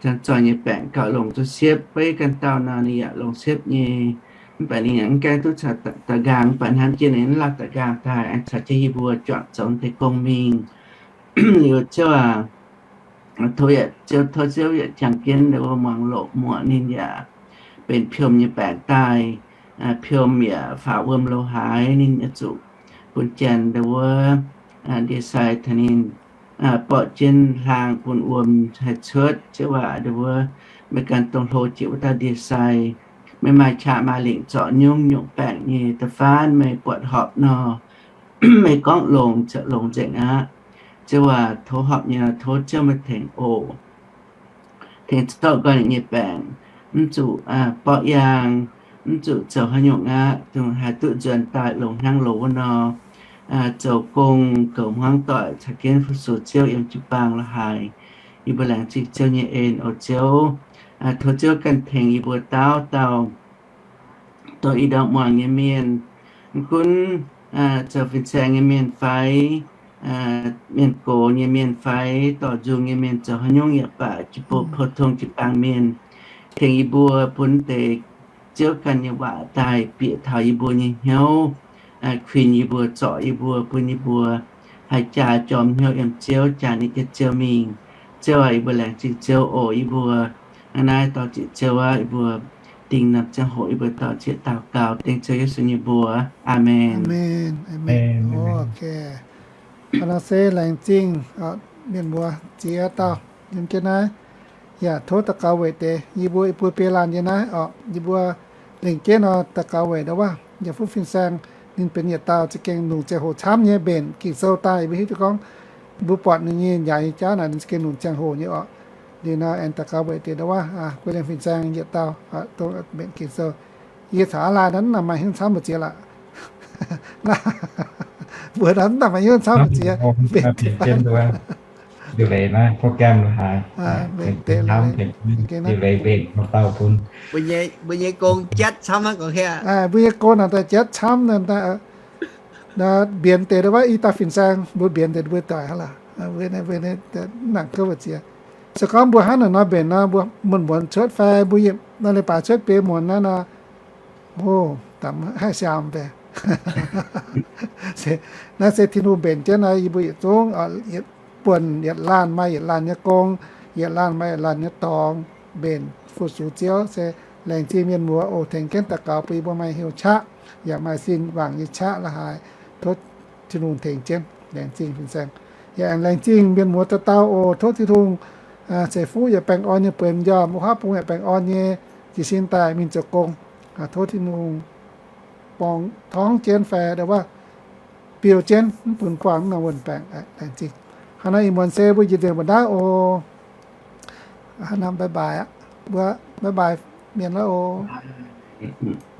zanc-zoih nyei baengc gauh longc duqv siepv. Beiv ganh dauh nor ninh yaac longc siepv nyei, mv baac ninh yaac mv gaengh duqv caux da'nqaang, mv baac hnamv jienv ninh mv lauh da'nqaang daaih aengx caux jienv yie mbuo juangc zoux deix gong mingh. Liuz Ziouv aac, tov yaac Ziouv, tov Ziouv yaac jangx jienv ndau wuov muangx loqc muoqc ninh yaac benx piom nyei baengc daaih, piom yaac faaux wuom lo haaix ninh yaac zuqc bun janx ndau wuov ndie-sai taux ninh borqv jienv hlaang bun wuom haih cuotv. Ziouv aac, ndau wuov meih ganh dongh hlo jiex wuov dauh ndie-sai, meih maaih qaqv maaih lingc zorc nyungc-nyungc baengc nyei da'faanh meih buatc horpc nor, meih gorngv longx ziouc longx nzengc aqv. Ziouv aac, tov horpc nyei nor tov Ziouv meih tengx oc. Tengx zorqv nqoi ninh nyei baengc, mv zuqc borqv yaang, mv zuqc zoux haaix nyungc aqv, dongh haih duqv nzuonx daaih longx hnyangx loz wuov nor, zoux gong goux hmuangv doic caux jienv fu-sux Ziouv yiem jiu-baang la'haaix. Yie mbuo laengz zingh Ziouv nyei en oc Ziouv. Tov Ziouv ganh tengx yie mbuo dauh dauh dongh ih ndorm muangx nyei mienh, mv gunv zoux fin-saeng nyei mienh fai mienh gox nyei mienh fai dorh nzung nyei mienh, zoux haaix nyungc yaac baac, jiu-tong jiu-baang mienh, tengx yie mbuo bun deix Ziouv ganh nyei waac daaih bieqc taux yie mbuo nyei hnyouv, kuinx yie mbuo, zorc yie mbuo, bun yie mbuo haih jaa jorm hnyouv yiem Ziouv, jaa ninh nyei Ziouv mingh. Ziouv aac, yie mbuo laengz zingh Ziouv oc. Yie mbuo hnangv naaiv dor-ziec Ziouv aac, yie mbuo dingh norm ziangh hoc yie mbuo dor-ziec daux gaux dengv Ziouv Yesu nyei mbuox. Aamen. Hnangv nor se laengz zingh mienh muoz ziex dauh yiem jienv naaiv. Yaac tov daux gaux weic deix yie mbuo, yie mbuo biei laanh yiem naaiv oc, yie mbuo lengc jeiv nor daux gaux weic ndau wuov yaac fuqv fin-saeng ninh benx yietc dauh za'gengh longc ziangh hoc camv nyei mbenc Ging-Sou daaih. Yie mbuo hiuv duqv gorngv mbuo buatc ninh nyei njaaux nyei jauv naaic ninh za'gengh longc ziangh hoc nyei oc. Liuz nor aengx daux gaux weic deix ndau wuov guei liemh fin-saeng yietc dauh dongh mbenc Ging-Sou. Yie caux aav laai naaiv mv maaih hnyouv camv mbu'ziex lorqc. Mbuo naaiv mv maaih hnyouv camv mbu'ziex, mbenc diuh leiz naaiv program la'haaix, mbenc diuh leiz mbenc haaix dauh bun. Mbuo nyei gong jatv camv aqv, gorngv mbuo nyei gong naaic daaih jatv camv, mbienx deix ndau wuov i dauh fin-saeng mbuo mbienx deix mbuo doic hnangv lorqc. Mv nangc kouv mbu'ziex. Se gorngv mbuo hnangv naaic nor mbenc nor, mbuo muonz-muonz cuotv fai mbuo yietc nor leiz-baaix cuotv biei muonz naaiv nor, o, haih siaam deix. Naaiv se Tin-Hungh mbenc jienv naaiv yie mbuo yietc zungv, buonc yietc laanh maaih yietc laanh nyei gong, yietc laanh maaih yietc laanh nyei dorngx, mbenc fu-sux Ziouv. Se laengz zingh mienh muoz oc, tengx jienv daux gaux bun yie mbuo maaih hnyouv qaqv, yaac maaih sin wangc nyei qaqv la'haaix. Tov Tin-Hungh tengx jienv. Laengz zingh fin-saeng. Yaac aengx laengz zingh mienh muoz dauh dauh oc. Tov Tin-Hungh ceix fuqv yaac baengh orn nyei bueix m'njormh, wuov haav bung yaac baengh orn nyei jiez sin daaih mingh zoux gong. Tov Tin-Hungh borngz torngv jienv fai ndau wuov biou jienv, mv bun buangh mv norm wuonh baengc. Laengz zingh. Hnangv naaiv ih muonz se mbuo njiec nzengc mbuo ndaauv oc. Hnangv naaiv bye bye aqv. Mbuo bye bye mienh lorqc oc.